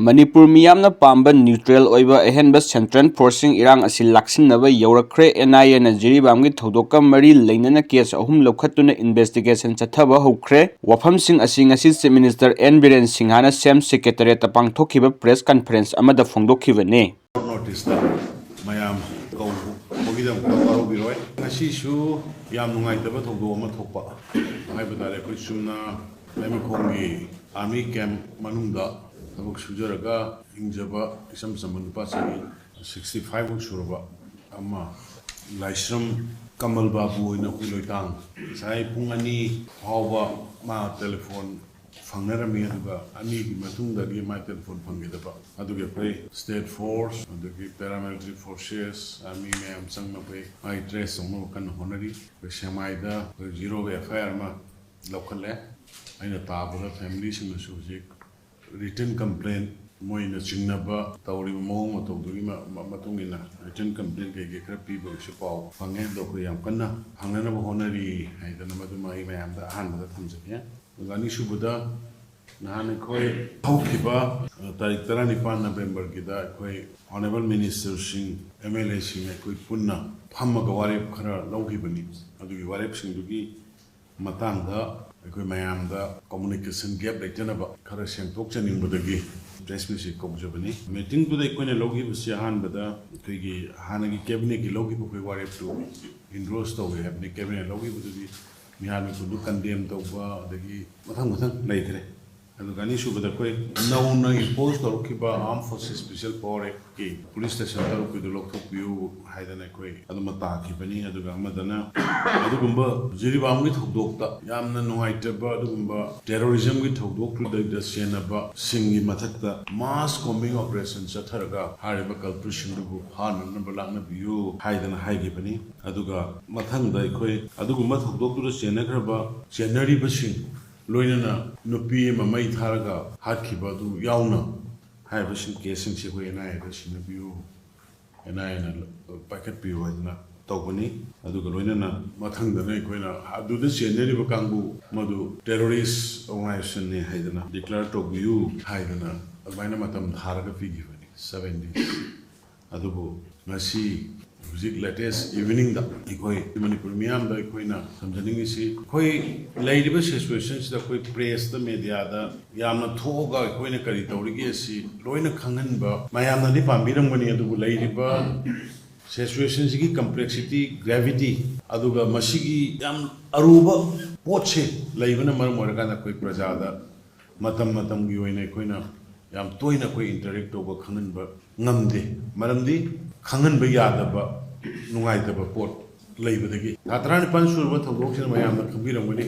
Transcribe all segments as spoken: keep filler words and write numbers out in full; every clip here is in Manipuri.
ꯃꯅꯤꯄꯨꯔ ꯃꯤꯌꯥꯝꯅ ꯄꯥꯝꯕ ꯅ꯭ꯌꯨꯇ꯭ꯔꯦꯜ ꯑꯣꯏꯕ ꯑꯍꯦꯟꯕ ꯁꯦꯟꯇ꯭ꯔꯦꯜ ꯐꯣꯔꯁꯁꯤꯡ ꯏꯔꯥꯡ ꯑꯁꯤ ꯂꯥꯛꯁꯤꯟꯅꯕ ꯌꯧꯔꯛꯈ꯭ꯔꯦ꯫ ꯑꯦꯟ ꯑꯥꯏ ꯑꯦꯅ ꯖꯤꯔꯤꯕꯥꯝꯒꯤ ꯊꯧꯗꯣꯛꯀ ꯃꯔꯤ ꯂꯩꯅꯅ ꯀꯦꯁ ꯑꯍꯨꯝ ꯂꯧꯈꯠꯇꯨꯅ ꯏꯟꯚꯦꯁꯇꯤꯒꯦꯁꯟ ꯆꯠꯊꯕ ꯍꯧꯈ꯭ꯔꯦ꯫ ꯋꯥꯐꯝꯁꯤꯡ ꯑꯁꯤ ꯉꯁꯤ ꯆꯤꯐ ꯃꯤꯅꯤꯁꯇꯔ ꯑꯦꯟ ꯕꯤꯔꯦꯟ ꯁꯤꯡꯍꯥꯅ ꯁꯦꯝ ꯁꯦꯀ꯭ꯔꯦꯇꯔꯤꯌꯦꯠꯇ ꯄꯥꯡꯊꯣꯛꯈꯤꯕ ꯄ꯭ꯔꯦꯁ ꯀꯟꯐꯔꯦꯟꯁ ꯑꯃꯗ ꯐꯣꯡꯗꯣꯛꯈꯤꯕꯅꯤ꯫ ꯅꯣꯔꯠ ꯏꯁꯇ ꯃꯌꯥꯝ ꯀꯧꯕꯒꯤꯗꯃꯛꯇ ꯋꯥꯔꯧꯕꯤꯔꯣꯏ꯫ ꯉꯁꯤꯁꯨ ꯌꯥꯝ ꯅꯨꯡꯉꯥꯏꯇꯕ ꯊꯧꯗꯣꯛ ꯑꯃ ꯊꯣꯛꯄ ꯍꯥꯏꯕ ꯇꯥꯔꯦ꯫ ꯑꯩꯈꯣꯏ ꯆꯨꯝꯅ ꯂꯩꯃꯈꯣꯡꯒꯤ ꯑꯥꯔꯃꯤ ꯀꯦꯝꯞ ꯃꯅꯨꯡꯗ ꯊꯕꯛ ꯁꯨꯖꯔꯒ ꯍꯤꯡꯖꯕ ꯏꯆꯝ ꯆꯝꯕ ꯅꯨꯄꯥ ꯆꯍꯤ sixty five ꯃꯨꯛ ꯁꯨꯔꯕ ꯑꯃ ꯂꯥꯏꯁ꯭ꯔꯝ ꯀꯃꯜ ꯕꯥꯕꯨ ꯑꯣꯏꯅ ꯑꯩꯈꯣꯏ ꯂꯣꯏꯇꯥꯡ ꯉꯁꯥꯏ ꯄꯨꯡ ꯑꯅꯤ ꯐꯥꯎꯕ ꯃꯥ ꯇꯦꯂꯤꯐꯣꯟ ꯐꯪꯅꯔꯝꯃꯤ꯫ ꯑꯗꯨꯒ ꯑꯅꯤꯒꯤ ꯃꯇꯨꯡꯗꯒꯤ ꯃꯥ ꯇꯦꯂꯤꯐꯣꯟ ꯐꯪꯈꯤꯗꯕ꯫ ꯑꯗꯨꯒꯤ ꯑꯩꯈꯣꯏ ꯁ꯭ꯇꯦꯠ ꯐꯣꯔꯁ, ꯑꯗꯒꯤ ꯄꯦꯔꯥꯃꯤꯂꯤꯇꯔꯤ ꯐꯣꯔꯁꯦꯁ, ꯑꯥꯔꯃꯤ ꯃꯌꯥꯝ ꯆꯪꯅ ꯑꯩꯈꯣꯏ ꯃꯥꯒꯤ ꯇ꯭ꯔꯦꯁ ꯇꯧꯅꯕ ꯀꯟꯅ ꯍꯣꯠꯅꯔꯤ꯫ ꯑꯩꯈꯣꯏ ꯁꯦꯛꯃꯥꯏꯗ ꯑꯩꯈꯣꯏ ꯖꯤꯔꯣꯒꯤ ꯑꯦꯐ ꯑꯥꯏ ꯑꯥꯔ ꯑꯃ ꯂꯧꯈꯠꯂꯦ꯫ ꯑꯩꯅ ꯇꯥꯕꯗ ꯐꯦꯃꯤꯂꯤꯁꯤꯡꯅꯁꯨ ꯍꯧꯖꯤꯛ ꯔꯤꯇꯟ ꯀꯝꯄ꯭ꯂꯦꯟ, ꯃꯣꯏꯅ ꯆꯤꯡꯅꯕ ꯇꯧꯔꯤꯕ ꯃꯑꯣꯡ ꯃꯇꯧꯗꯨꯒꯤ ꯃ-, ꯃ-, ꯃꯇꯨꯡ ꯏꯟꯅ ꯔꯤꯇꯟ ꯀꯝꯄ꯭ꯂꯦꯟ ꯀꯩꯀꯩ ꯈꯔ ꯄꯤꯕꯒꯤꯁꯨ ꯄꯥꯎ ꯐꯪꯉꯦ꯫ ꯑꯗꯣ ꯑꯩꯈꯣꯏ ꯌꯥꯝ ꯀꯟꯅ ꯐꯪꯅꯅꯕ ꯍꯣꯠꯅꯔꯤ ꯍꯥꯏꯗꯅ ꯃꯗꯨꯃ ꯑꯩ ꯃꯌꯥꯝꯗ ꯑꯍꯥꯟꯕꯗ ꯊꯝꯖꯒꯦ꯫ ꯑꯗꯨꯒ ꯑꯅꯤꯁꯨꯕꯗ, ꯅꯍꯥꯟ ꯑꯩꯈꯣꯏ ꯍꯧꯈꯤꯕ, ꯑ, ꯇꯥꯔꯤꯛ ꯇꯔꯥꯅꯤꯄꯥꯟ ꯅꯕꯦꯝꯕꯔꯒꯤꯗ ꯑꯩꯈꯣꯏ ꯑꯣꯅꯔꯦꯕꯜ ꯃꯤꯅꯤꯁꯇꯔꯁꯤꯡ, ꯑꯦꯝ ꯑꯦꯜ ꯑꯦꯁꯤꯡ ꯑꯩꯈꯣꯏ ꯄꯨꯟꯅ ꯐꯝꯃꯒ ꯋꯥꯔꯦꯞ ꯈꯔ ꯂꯧꯈꯤꯕꯅꯤ꯫ ꯑꯗꯨꯒꯤ ꯋꯥꯔꯦꯞꯁꯤꯡꯗꯨꯒꯤ ꯃꯇꯥꯡꯗ ꯑꯩꯈꯣꯏ ꯃꯌꯥꯝꯗ ꯀꯝꯃꯨꯅꯤꯀꯦꯁꯟ ꯒꯦꯞ ꯂꯩꯇꯅꯕ ꯈꯔ ꯁꯦꯡꯗꯣꯛꯆꯅꯤꯡꯕꯗꯒꯤ ꯄ꯭ꯔꯦꯁ ꯃꯤꯠꯁꯤ ꯀꯧꯖꯕꯅꯤ꯫ ꯃꯤꯇꯤꯡꯗꯨꯗ ꯑꯩꯈꯣꯏꯅ ꯂꯧꯈꯤꯕꯁꯤ ꯑꯍꯥꯟꯕꯗ ꯑꯩꯈꯣꯏꯒꯤ ꯍꯥꯟꯅꯒꯤ ꯀꯦꯕꯤꯅꯦꯠꯀꯤ ꯂꯧꯈꯤꯕ ꯑꯩꯈꯣꯏ ꯋꯥꯔꯦꯞꯇꯨ ꯏꯟꯗꯣꯔꯁ ꯇꯧꯋꯦ ꯍꯥꯏꯕꯅꯤ꯫ ꯀꯦꯕꯤꯅꯦꯠ ꯂꯧꯈꯤꯕꯗꯨꯗꯤ ꯃꯤꯍꯥꯠ ꯃꯤꯄꯨꯟꯗꯨ ꯀꯟꯗꯦꯝ ꯇꯧꯕ, ꯑꯗꯒꯤ ꯃꯊꯪ ꯃꯊꯪ ꯂꯩꯈ꯭ꯔꯦ꯫ ꯑꯗꯨꯒ ꯑꯅꯤꯁꯨꯕꯗ ꯑꯩꯈꯣꯏ ꯅꯧꯅ ꯏꯝꯄꯣꯁ ꯇꯧꯔꯛꯈꯤꯕ ꯑꯥꯔꯝ forces special power ꯑꯦꯛꯀꯤ police station ꯇꯔꯨꯛꯀꯤꯗꯨ ꯂꯧꯊꯣꯛꯄꯤꯌꯨ ꯍꯥꯏꯗꯅ ꯑꯩꯈꯣꯏ ꯑꯗꯨꯃ ꯇꯥꯈꯤꯕꯅꯤ꯫ ꯑꯗꯨꯒ ꯑꯃꯗꯅ ꯑꯗꯨꯒꯨꯝꯕ ꯖꯤꯔꯤꯕꯥꯝꯒꯤ ꯊꯧꯗꯣꯛꯇ ꯌꯥꯝꯅ ꯅꯨꯡꯉꯥꯏꯇꯕ ꯑꯗꯨꯒꯨꯝꯕ ꯇꯦꯔꯣꯔꯤꯖꯝꯒꯤ ꯊꯧꯗꯣꯛꯇꯨꯗ ꯆꯦꯟꯅꯕꯁꯤꯡꯒꯤ ꯃꯊꯛꯇ ꯃꯥꯁ ꯀꯣꯝꯕꯤꯡ ꯑꯣꯄꯔꯦꯁꯟ ꯆꯠꯊꯔꯒ ꯍꯥꯏꯔꯤꯕ ꯀꯜꯄ꯭ꯔꯤꯠꯁꯤꯡꯗꯨꯕꯨ ꯐꯥꯅꯅꯕ ꯂꯥꯛꯅꯕꯤꯌꯨ ꯍꯥꯏꯗꯅ ꯍꯥꯏꯈꯤꯕꯅꯤ꯫ ꯑꯗꯨꯒ ꯃꯊꯪꯗ ꯑꯩꯈꯣꯏ ꯑꯗꯨꯒꯨꯝꯕ ꯊꯧꯗꯣꯛꯇꯨꯗ ꯆꯦꯟꯅꯈ꯭ꯔꯕ, ꯆꯦꯟꯅꯔꯤꯕꯁꯤꯡ, ꯂꯣꯏꯅꯅ ꯅꯨꯄꯤ ꯑꯃ ꯃꯩ ꯊꯥꯔꯒ ꯍꯥꯠꯈꯤꯕ ꯑꯗꯨ ꯌꯥꯎꯅ ꯍꯥꯏꯔꯤꯕꯁꯤꯡ ꯀꯦꯁꯁꯤꯡꯁꯤ ꯑꯩꯈꯣꯏ ꯑꯦꯟ ꯑꯥꯏ ꯑꯦꯗ ꯁꯤꯟꯅꯕꯤꯌꯨ, ꯑꯦꯟ ꯑꯥꯏ ꯑꯦꯅ ꯄꯥꯏꯈꯠꯄꯤꯌꯨ ꯍꯥꯏꯗꯅ ꯇꯧꯕꯅꯤ꯫ ꯑꯗꯨꯒ ꯂꯣꯏꯅꯅ ꯃꯊꯪꯗꯅ ꯑꯩꯈꯣꯏꯅ ꯑꯗꯨꯗ ꯆꯦꯟꯅꯔꯤꯕ ꯀꯥꯡꯕꯨ ꯃꯗꯨ ꯇꯦꯔꯣꯔꯤꯁ ꯑꯣꯔꯒꯅꯥꯏꯖꯦꯁꯟꯅꯤ ꯍꯥꯏꯗꯅ ꯗꯤꯀ꯭ꯂꯦꯌꯔ ꯇꯧꯕꯤꯌꯨ ꯍꯥꯏꯗꯅ ꯑꯗꯨꯃꯥꯏꯅ ꯃꯇꯝ ꯊꯥꯔꯒ ꯄꯤꯈꯤꯕꯅꯤ, seven days꯫ ꯑꯗꯨꯕꯨ ꯉꯁꯤ ꯍꯧꯖꯤꯛ latest evening ꯗ ꯑꯩꯈꯣꯏ ꯃꯅꯤꯄꯨꯔ ꯃꯤꯌꯥꯝꯗ ꯑꯩꯈꯣꯏꯅ ꯊꯝꯖꯅꯤꯡꯉꯤꯁꯤ, ꯑꯩꯈꯣꯏ ꯂꯩꯔꯤꯕ situation ꯁꯤꯗ ꯑꯩꯈꯣꯏ press ꯇ, media ꯗ ꯌꯥꯝꯅ ꯊꯣꯛꯑꯒ ꯑꯩꯈꯣꯏꯅ ꯀꯔꯤ ꯇꯧꯔꯤꯒꯦ ꯑꯁꯤ ꯂꯣꯏꯅ ꯈꯪꯍꯟꯕ ꯃꯌꯥꯝꯅꯗꯤ ꯄꯥꯝꯕꯤꯔꯝꯒꯅꯤ꯫ ꯑꯗꯨꯕꯨ ꯂꯩꯔꯤꯕ situation ꯁꯤꯒꯤ complexity, gravity, ꯑꯗꯨꯒ ꯃꯁꯤꯒꯤ ꯌꯥꯝ ꯑꯔꯨꯕ ꯄꯣꯠꯁꯦ ꯂꯩꯕꯅ ꯃꯔꯝ ꯑꯣꯏꯔꯀꯥꯟꯗ ꯑꯩꯈꯣꯏ ꯄ꯭ꯔꯖꯥꯗ ꯃꯇꯝ ꯃꯇꯝꯒꯤ ꯑꯣꯏꯅ ꯑꯩꯈꯣꯏꯅ ꯌꯥꯝ ꯇꯣꯏꯅ ꯑꯩꯈꯣꯏ interact ꯇꯧꯕ, ꯈꯪꯍꯟꯕ ꯉꯝꯗꯦ꯫ ꯃꯔꯝꯗꯤ ꯈꯪꯍꯟꯕ ꯌꯥꯗꯕ, ꯅꯨꯡꯉꯥꯏꯇꯕ ꯄꯣꯠ ꯂꯩꯕꯗꯒꯤ꯫ ꯊꯥ ꯇꯔꯥꯅꯤꯄꯥꯟ ꯁꯨꯔꯕ ꯊꯧꯗꯣꯛꯁꯤꯅ ꯃꯌꯥꯝꯅ ꯈꯪꯕꯤꯔꯝꯒꯅꯤ꯫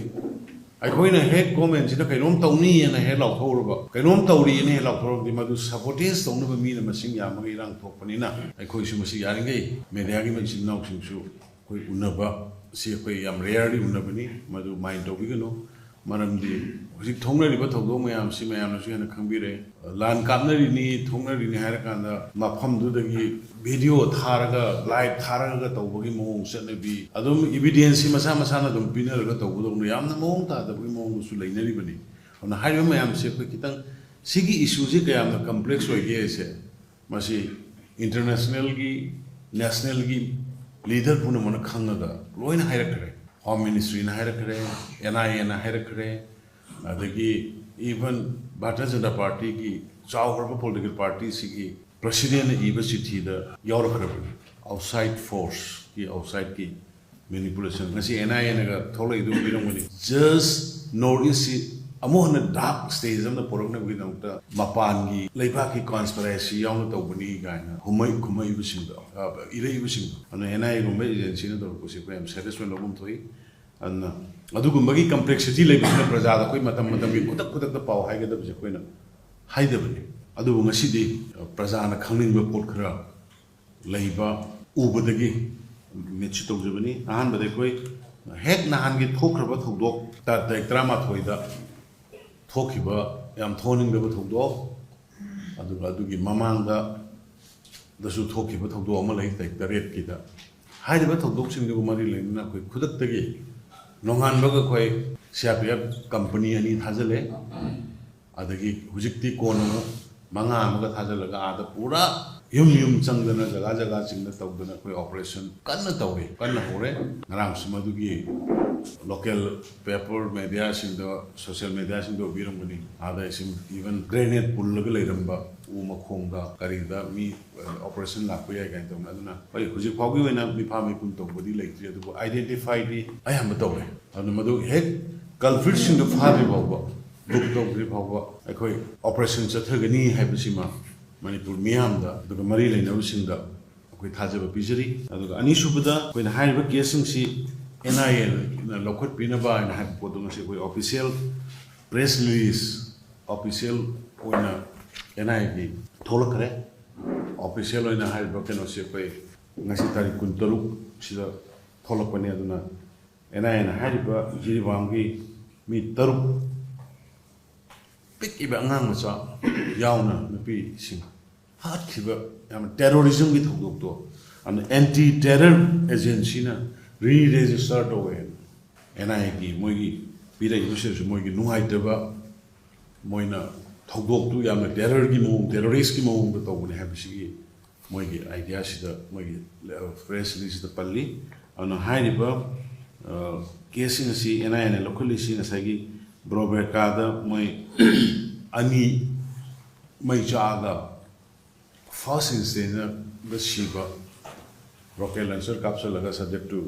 ꯑꯩꯈꯣꯏꯅ ꯍꯦꯛ government ꯁꯤꯅ ꯀꯩꯅꯣꯝ ꯇꯧꯅꯤꯅ ꯍꯦꯛ ꯂꯥꯎꯊꯣꯛꯎꯔꯕ, ꯀꯩꯅꯣꯝ ꯇꯧꯔꯤꯅ ꯍꯦꯛ ꯂꯥꯎꯊꯣꯛꯎꯔꯕꯗꯤ, ꯃꯗꯨ sabotage ꯇꯧꯅꯕ ꯃꯤꯅ ꯃꯁꯤꯡ ꯌꯥꯝꯃꯒ ꯏꯔꯥꯡ ꯊꯣꯛꯄꯅꯤꯅ, ꯑꯩꯈꯣꯏꯁꯨ ꯃꯁꯤ ꯌꯥꯔꯤꯈꯩ media ꯒꯤ ꯏꯆꯤꯟ ꯏꯅꯥꯎꯁꯤꯡꯁꯨ ꯑꯩꯈꯣꯏ ꯎꯅꯕ, ꯁꯤ ꯑꯩꯈꯣꯏ ꯌꯥꯝ rarely ꯎꯅꯕꯅꯤ, ꯃꯗꯨ mind ꯇꯧꯕꯤꯒꯅꯨ꯫ ꯃꯔꯝꯗꯤ ꯍꯧꯖꯤꯛ ꯊꯣꯛꯅꯔꯤꯕ ꯊꯧꯗꯣꯛ ꯃꯌꯥꯝꯁꯤ ꯃꯌꯥꯝꯅꯁꯨ ꯍꯦꯟꯅ ꯈꯪꯕꯤꯔꯦ꯫ ꯂꯥꯟ ꯀꯥꯞꯅꯔꯤꯅꯤ, ꯊꯣꯛꯅꯔꯤꯅꯤ ꯍꯥꯏꯔꯀꯥꯟꯗ ꯃꯐꯝꯗꯨꯗꯒꯤ video ꯊꯥꯔꯒ, live ꯊꯥꯔꯒ ꯇꯧꯕꯒꯤ ꯃꯑꯣꯡ, ꯆꯠꯅꯕꯤ, ꯑꯗꯨꯝ evidence ꯁꯤ ꯃꯁꯥ ꯃꯁꯥꯅ ꯑꯗꯨꯝ ꯄꯤꯅꯔꯒ ꯇꯧꯕꯗꯧꯅ ꯌꯥꯝꯅ ꯃꯑꯣꯡ ꯇꯥꯗꯕꯒꯤ ꯃꯑꯣꯡꯗꯁꯨ ꯂꯩꯅꯔꯤꯕꯅꯤ꯫ ꯑꯗꯨꯅ ꯍꯥꯏꯔꯤꯕ ꯃꯌꯥꯝꯁꯦ ꯑꯩꯈꯣꯏ ꯈꯤꯇꯪ, ꯁꯤꯒꯤ issue ꯁꯤ ꯀꯌꯥꯝꯅ complex ꯑꯣꯏꯒꯦ ꯍꯥꯏꯁꯦ, ꯃꯁꯤ international ꯒꯤ, national ꯒꯤ leader ꯄꯨꯝꯅꯃꯛꯅ ꯈꯪꯉꯒ ꯂꯣꯏꯅ ꯍꯥꯏꯔꯛꯈ꯭ꯔꯦ꯫ Home Ministry ꯅ ꯍꯥꯏꯔꯛꯈ꯭ꯔꯦ, N I A ꯅ ꯍꯥꯏꯔꯛꯈ꯭ꯔꯦ, ꯑꯗꯒꯤ even ꯚꯥꯔꯇꯤꯌ ꯖꯅꯇꯥ ꯄꯥꯔꯇꯤ ꯒꯤ ꯆꯥꯎꯈ꯭ꯔꯕ political party ꯁꯤꯒꯤ president ꯅ ꯏꯕ ꯆꯤꯊꯤꯗ ꯌꯥꯎꯔꯛꯈ꯭ꯔꯕꯅꯤ꯫ Outside force ꯀꯤ, outside ꯀꯤ manipulation꯫ ꯉꯁꯤ N I A ꯅꯒ ꯊꯣꯛꯂꯛꯏꯗꯨ ꯎꯕꯤꯔꯝꯒꯅꯤ꯫ Just North East ꯁꯤ ꯑꯃꯨꯛ ꯍꯟꯅ dark stage ꯑꯃꯗ ꯄꯨꯔꯛꯅꯕꯒꯤꯗꯃꯛꯇ ꯃꯄꯥꯟꯒꯤ ꯂꯩꯕꯥꯛꯀꯤ conspiracy ꯌꯥꯎꯅ ꯇꯧꯕꯅꯤ ꯀꯥꯏꯅ ꯍꯨꯝꯃꯩ ꯈꯨꯝꯃꯛꯏꯕꯁꯤꯡꯗꯣ, ꯑ, ꯏꯔꯛꯏꯕꯁꯤꯡꯗꯣ꯫ ꯑꯗꯨꯅ N I A ꯒꯨꯝꯕ agency ꯅ ꯇꯧꯔꯛꯄꯁꯤ ꯑꯩꯈꯣꯏ ꯌꯥꯝ seriously ꯂꯧꯐꯝ ꯊꯣꯛꯏ꯫ ꯑꯗꯨꯅ ꯑꯗꯨꯒꯨꯝꯕꯒꯤ complexity ꯂꯩꯕꯁꯤꯅ ꯄ꯭ꯔꯖꯥꯗ ꯑꯩꯈꯣꯏ ꯃꯇꯝ ꯃꯇꯝꯒꯤ ꯈꯨꯗꯛ ꯈꯨꯗꯛꯇ ꯄꯥꯎ ꯍꯥꯏꯒꯗꯕꯁꯦ ꯑꯩꯈꯣꯏꯅ ꯍꯥꯏꯗꯕꯅꯤ꯫ ꯑꯗꯨꯕꯨ ꯉꯁꯤꯗꯤ ꯄ꯭ꯔꯖꯥꯅ ꯈꯪꯅꯤꯡꯕ ꯄꯣꯠ ꯈꯔ ꯂꯩꯕ ꯎꯕꯗꯒꯤ ꯃꯤꯠꯁꯤ ꯇꯧꯖꯕꯅꯤ꯫ ꯑꯍꯥꯟꯕꯗ ꯑꯩꯈꯣꯏ ꯍꯦꯛ ꯅꯍꯥꯟꯒꯤ ꯊꯣꯛꯈ꯭ꯔꯕ ꯊꯧꯗꯣꯛ, ꯇꯥ-, ꯇꯥꯔꯤꯛ ꯇꯔꯥꯃꯥꯊꯣꯏꯗ ꯊꯣꯛꯈꯤꯕ ꯌꯥꯝ ꯊꯣꯛꯍꯟꯅꯤꯡꯗꯕ ꯊꯧꯗꯣꯛ, ꯑꯗꯨꯒ ꯑꯗꯨꯒꯤ ꯃꯃꯥꯡꯗ ꯗꯁꯨ ꯊꯣꯛꯈꯤꯕ ꯊꯧꯗꯣꯛ ꯑꯃ ꯂꯩ, ꯇꯥꯔꯤꯛ ꯇꯔꯦꯠꯀꯤꯗ꯫ ꯍꯥꯏꯔꯤꯕ ꯊꯧꯗꯣꯛꯁꯤꯡꯗꯨꯒ ꯃꯔꯤ ꯂꯩꯅꯅ ꯑꯩꯈꯣꯏ ꯈꯨꯗꯛꯇꯒꯤ ꯅꯣꯡꯉꯥꯟꯕꯒ ꯑꯩꯈꯣꯏ C R P F company ꯑꯅꯤ ꯊꯥꯖꯤꯜꯂꯦ꯫ ꯑꯗꯒꯤ ꯍꯧꯖꯤꯛꯇꯤ ꯀꯣꯟꯅ ꯑꯃꯨꯛ ꯃꯉꯥ ꯑꯃꯒ ꯊꯥꯖꯤꯜꯂꯒ ꯑꯥꯗ ꯄꯨꯔꯥ ꯌꯨꯝ ꯌꯨꯝ ꯆꯪꯗꯅ, ꯖꯒꯥ ꯖꯒꯥ ꯆꯤꯡꯗ ꯇꯧꯗꯅ ꯑꯩꯈꯣꯏ operation ꯀꯟꯅ ꯇꯧꯔꯤ, ꯀꯟꯅ ꯍꯧꯔꯦ꯫ ꯉꯔꯥꯡꯁꯨ ꯃꯗꯨꯒꯤ local paper mediaꯁꯤꯡꯗ, social mediaꯁꯤꯡꯗ ꯎꯕꯤꯔꯝꯒꯅꯤ꯫ ꯑꯥꯗ ꯏꯁꯤꯡ, even grenade ꯄꯨꯜꯂꯒ ꯂꯩꯔꯝꯕ ꯎ ꯃꯈꯣꯡꯗ ꯀꯔꯤꯗ ꯃꯤ operation ꯂꯥꯛꯄ ꯌꯥꯏ ꯀꯥꯏꯅ ꯇꯧꯅ꯫ ꯑꯗꯨꯅ ꯍꯣꯏ, ꯍꯧꯖꯤꯛ ꯐꯥꯎꯒꯤ ꯑꯣꯏꯅ ꯃꯤꯐꯥ ꯃꯤꯄꯨꯟ ꯇꯧꯕꯗꯤ ꯂꯩꯇ꯭ꯔꯤ, ꯑꯗꯨꯕꯨ identifyꯗꯤ ꯑꯌꯥꯝꯕ ꯇꯧꯔꯦ꯫ ꯑꯗꯨꯅ ꯃꯗꯨ ꯍꯦꯛ culpritꯁꯤꯡꯗꯨ ꯐꯥꯗ꯭ꯔꯤ ꯐꯥꯎꯕ, book ꯇꯧꯗ꯭ꯔꯤ ꯐꯥꯎꯕ ꯑꯩꯈꯣꯏ operation ꯆꯠꯊꯒꯅꯤ ꯍꯥꯏꯕꯁꯤꯃ ꯃꯅꯤꯄꯨꯔ ꯃꯤꯌꯥꯝꯗ ꯑꯗꯨꯒ ꯃꯔꯤ ꯂꯩꯅꯕꯁꯤꯡꯗ ꯑꯩꯈꯣꯏ ꯊꯥꯖꯕ ꯄꯤꯖꯔꯤ꯫ ꯑꯗꯨꯒ ꯑꯅꯤꯁꯨꯕꯗ, ꯑꯩꯈꯣꯏꯅ ꯍꯥꯏꯔꯤꯕ caseꯁꯤꯡꯁꯤ NIAꯅ ꯂꯧꯈꯠꯄꯤꯅꯕ ꯍꯥꯏꯅ ꯍꯥꯏꯕ ꯄꯣꯠꯇꯨ ꯉꯁꯤ ꯑꯩꯈꯣꯏ official press release, official ꯑꯣꯏꯅ NIAꯒꯤ ꯊꯣꯛꯂꯛꯈ꯭ꯔꯦ꯫ Official ꯑꯣꯏꯅ ꯍꯥꯏꯔꯤꯕ ꯀꯩꯅꯣꯁꯤ ꯑꯩꯈꯣꯏ ꯉꯁꯤ ꯇꯥꯔꯤꯛ ꯀꯨꯟꯇꯔꯨꯛ ꯁꯤꯗ ꯊꯣꯛꯂꯛꯄꯅꯤ꯫ ꯑꯗꯨꯅ NIAꯅ ꯍꯥꯏꯔꯤꯕ ꯖꯤꯔꯤꯕꯥꯝꯒꯤ ꯃꯤ ꯇꯔꯨꯛ, ꯄꯤꯛꯏꯕ ꯑꯉꯥꯡ ꯃꯆꯥ ꯌꯥꯎꯅ ꯅꯨꯄꯤꯁꯤꯡ ꯍꯥꯠꯈꯤꯕ, ꯌꯥꯝꯅ terrorismꯒꯤ ꯊꯧꯗꯣꯛꯇꯣ, ꯌꯥꯝꯅ anti terror agencyꯅ re-register ꯇꯧꯋꯦ꯫ NIAꯒꯤ ꯃꯣꯏꯒꯤ ꯄꯤꯔꯛꯏꯕꯁꯤꯗꯁꯨ ꯃꯣꯏꯒꯤ ꯅꯨꯡꯉꯥꯏꯇꯕ, ꯃꯣꯏꯅ ꯊꯧꯗꯣꯛꯇꯨ ꯌꯥꯝꯅ terrorꯒꯤ ꯃꯑꯣꯡ, terroristꯀꯤ ꯃꯑꯣꯡꯗ ꯇꯧꯕꯅꯦ ꯍꯥꯏꯕꯁꯤꯒꯤ ꯃꯣꯏꯒꯤ ideaꯁꯤꯗ ꯃꯣꯏꯒꯤ press releaseꯁꯤꯗ ꯄꯜꯂꯤ꯫ ꯑꯗꯨꯅ ꯍꯥꯏꯔꯤꯕ caseꯁꯤꯡ ꯑꯁꯤ NIAꯅ ꯂꯧꯈꯠꯂꯤꯁꯤ ꯉꯁꯥꯏꯒꯤ ꯕ꯭ꯔꯣꯕꯦꯀꯥꯗ ꯃꯣꯏ ꯑꯅꯤ ꯃꯩ ꯆꯥꯛꯑꯒ first instantꯗ ꯁꯤꯕ, rocket launcher ꯀꯥꯞꯁꯤꯜꯂꯒ, subject to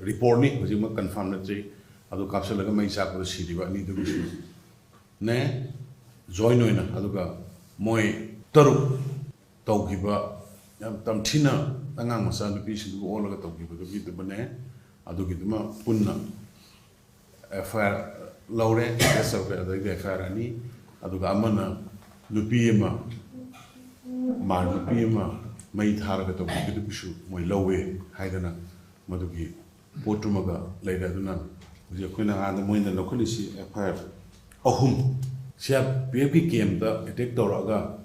reportꯅꯤ, ꯍꯧꯖꯤꯛꯃꯛ confirm ꯅꯠꯇ꯭ꯔꯤ, ꯑꯗꯨ ꯀꯥꯞꯁꯤꯜꯂꯒ ꯃꯩ ꯆꯥꯛꯄꯗ ꯁꯤꯔꯤꯕ ꯑꯅꯤꯗꯨꯒꯤꯁꯨꯅꯦ join ꯑꯣꯏꯅ, ꯑꯗꯨꯒ ꯃꯣꯏ ꯇꯔꯨꯛ ꯇꯧꯈꯤꯕ, ꯌꯥꯝ ꯇꯝꯊꯤꯅ ꯑꯉꯥꯡ ꯃꯆꯥ ꯅꯨꯄꯤꯁꯤꯡꯗꯨꯕꯨ ꯑꯣꯜꯂꯒ ꯇꯧꯈꯤꯕꯗꯨꯒꯤꯗꯨꯃꯅꯦ, ꯑꯗꯨꯒꯤꯗꯨꯃ ꯄꯨꯟꯅ FIR ꯂꯧꯔꯦ, arrest ꯇꯧꯔꯦ꯫ ꯑꯗꯩꯗꯤ FIR ꯑꯅꯤ, ꯑꯗꯨꯒ ꯑꯃꯅ ꯅꯨꯄꯤ ꯑꯃ, ꯃꯥ ꯅꯨꯄꯤ ꯑꯃ ꯃꯩ ꯊꯥꯔꯒ ꯇꯧꯕꯤꯕꯗꯨꯒꯤꯁꯨ ꯃꯣꯏ ꯂꯧꯋꯦ ꯍꯥꯏꯗꯅ ꯃꯗꯨꯒꯤ ꯄꯣꯠꯇꯨꯃꯒ ꯂꯩꯔꯦ꯫ ꯑꯗꯨꯅ ꯍꯧꯖꯤꯛ ꯑꯩꯈꯣꯏꯅ ꯑꯥꯗ ꯃꯣꯏꯅ ꯂꯧꯈꯠꯂꯤꯁꯤ FIR ꯑꯍꯨꯝ, CRPFꯀꯤ campꯇ attack ꯇꯧꯔꯛꯑꯒ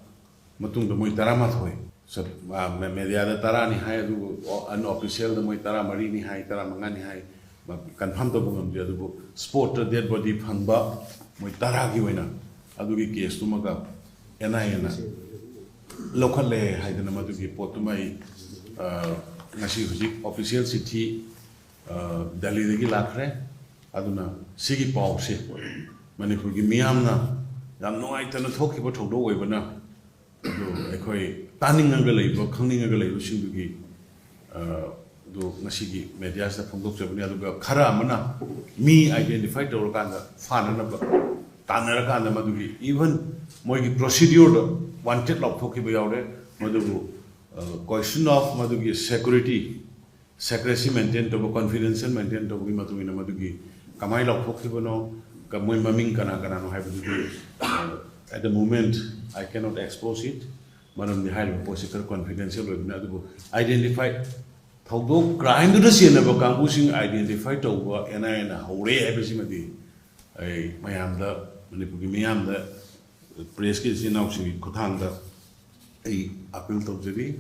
ꯃꯇꯨꯡꯗ ꯃꯣꯏ ꯇꯔꯥꯃꯥꯊꯣꯏ, ꯆꯠ-, ꯑ, ꯃꯦ-, mediaꯗ ꯇꯔꯥꯅꯤ ꯍꯥꯏ, ꯑꯗꯨꯕꯨ unofficialꯗ ꯃꯣꯏ ꯇꯔꯥꯃꯔꯤꯅꯤ ꯍꯥꯏ, ꯇꯔꯥꯃꯉꯥꯅꯤ ꯍꯥꯏ, ꯃ-, confirm ꯇꯧꯕ ꯉꯝꯗꯦ꯫ ꯑꯗꯨꯕꯨ spotꯇ dead body ꯐꯪꯕ ꯃꯣꯏ ꯇꯔꯥꯒꯤ ꯑꯣꯏꯅ ꯑꯗꯨꯒꯤ caseꯇꯨꯃꯒ ꯑꯦꯟ ꯑꯥꯏ ꯑꯦꯅ ꯂꯧꯈꯠꯂꯦ ꯍꯥꯏꯗꯅ ꯃꯗꯨꯒꯤ ꯄꯣꯠꯇꯨꯃ ꯑꯩ, ꯑ, ꯉꯁꯤ ꯍꯧꯖꯤꯛ ꯑꯣꯐꯤꯁꯤꯌꯦꯜ ꯆꯤꯊꯤ, ꯑ, ꯗꯦꯜꯂꯤꯗꯒꯤ ꯂꯥꯛꯈ꯭ꯔꯦ꯫ ꯑꯗꯨꯅ ꯁꯤꯒꯤ ꯄꯥꯎꯁꯦ ꯃꯅꯤꯄꯨꯔꯒꯤ ꯃꯤꯌꯥꯝꯅ ꯌꯥꯝ ꯅꯨꯡꯉꯥꯏꯇꯅ ꯊꯣꯛꯈꯤꯕ ꯊꯧꯗꯣꯛ ꯑꯣꯏꯕꯅ, ꯑꯗꯨ ꯑꯩꯈꯣꯏ ꯇꯥꯅꯤꯡꯉꯒ ꯂꯩꯕ, ꯈꯪꯅꯤꯡꯉꯒ ꯂꯩꯕꯁꯤꯡꯗꯨꯒꯤ, ꯑ, ꯑꯗꯨ ꯉꯁꯤꯒꯤ ꯃꯦꯗꯤꯌꯥꯁꯤꯗ ꯐꯣꯡꯗꯣꯛꯆꯕꯅꯤ꯫ ꯑꯗꯨꯒ ꯈꯔ ꯑꯃꯅ ꯃꯤ ꯑꯥꯏꯗꯦꯟꯇꯤꯐꯥꯏ ꯇꯧꯔꯀꯥꯟꯗ ꯐꯥꯅꯅꯕ ꯇꯥꯟꯅꯔꯀꯥꯟꯗ ꯃꯗꯨꯒꯤ even ꯃꯣꯏꯒꯤ ꯄ꯭ꯔꯣꯁꯤꯗ꯭ꯌꯨꯔꯗ ꯋꯥꯟꯇꯦꯗ ꯂꯥꯎꯊꯣꯛꯈꯤꯕ ꯌꯥꯎꯔꯦ꯫ ꯃꯗꯨꯕꯨ, ꯑ, question of ꯃꯗꯨꯒꯤ security, secrecy maintain ꯇꯧꯕ, confidential maintain ꯇꯧꯕꯒꯤ ꯃꯇꯨꯡ ꯏꯟꯅ ꯃꯗꯨꯒꯤ ꯀꯃꯥꯏꯅ ꯂꯥꯎꯊꯣꯛꯈꯤꯕꯅꯣ, ꯀ-, ꯃꯣꯏ ꯃꯃꯤꯡ ꯀꯅꯥ ꯀꯅꯥꯅꯣ ꯍꯥꯏꯕꯗꯨꯗꯤ, ꯑ, at the moment I cannot expose it꯫ ꯃꯔꯝꯗꯤ ꯍꯥꯏꯔꯤꯕ ꯄꯣꯠꯁꯤ ꯈꯔ confidential ꯑꯣꯏꯕꯅꯤ꯫ ꯑꯗꯨꯕꯨ ꯑꯥꯏꯗꯦꯟꯇꯤꯐꯥꯏ, ꯊꯧꯗꯣꯛ, ꯀ꯭ꯔꯥꯏꯝꯗꯨꯗ ꯆꯦꯟꯅꯕ ꯀꯥꯡꯕꯨꯁꯤꯡ ꯑꯥꯏꯗꯦꯟꯇꯤꯐꯥꯏ ꯇꯧꯕ ꯑꯦꯟ ꯑꯥꯏ ꯑꯦꯅ ꯍꯧꯔꯦ ꯍꯥꯏꯕꯁꯤꯃꯗꯤ ꯑꯩ ꯃꯌꯥꯝꯗ, ꯃꯅꯤꯄꯨꯔꯒꯤ ꯃꯤꯌꯥꯝꯗ, ꯄ꯭ꯔꯦꯁꯀꯤ ꯏꯆꯤꯟ ꯏꯅꯥꯎꯁꯤꯡꯒꯤ ꯈꯨꯠꯊꯥꯡꯗ ꯑꯩ ꯑꯥꯄꯤꯜ ꯇꯧꯖꯔꯤ꯫